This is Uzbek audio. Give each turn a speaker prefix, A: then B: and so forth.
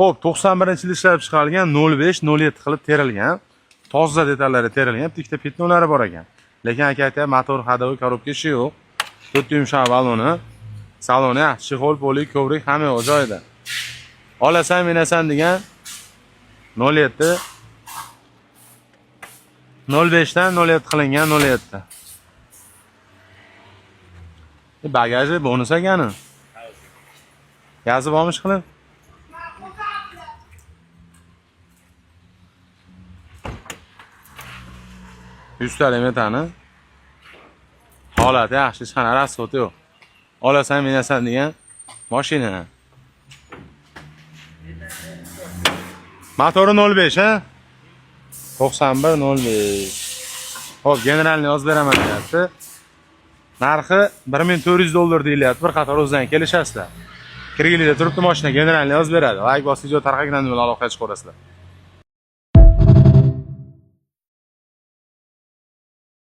A: Xo'p, 91-yil ishlab chiqarilgan, 05 07 qilib terilgan. Toza detallari terilgan, bitta ikkita пятно lari bor ekan. Lekin aka aytyapti, motor, ходовой, коробка ishi yo'q. To'rtta yumshoq baloni. Saloni yaxshi, чехол, полик, коврик hamma yo'q joyida. Olasan, minasan degan 07 05 dan 07 qilingan 07. Bagaji bonus ekani. Gazi bormish qilib. Yuztalik metani. Holati yaxshi, hech qanaqa расход yo'q. Olasan, minasan degan mashina. Motori 05, ha? 91 05. Xo'p, generalni yozib beraman deyapti. Narxi 1400 dollar deyilyapti. Bir qator o'zidan kelishasizlar. Kirgilida turibdi mashina, generalni yozib beradi. Layk bosib, video tarqatgan bilan aloqaga chiqaverasizlar.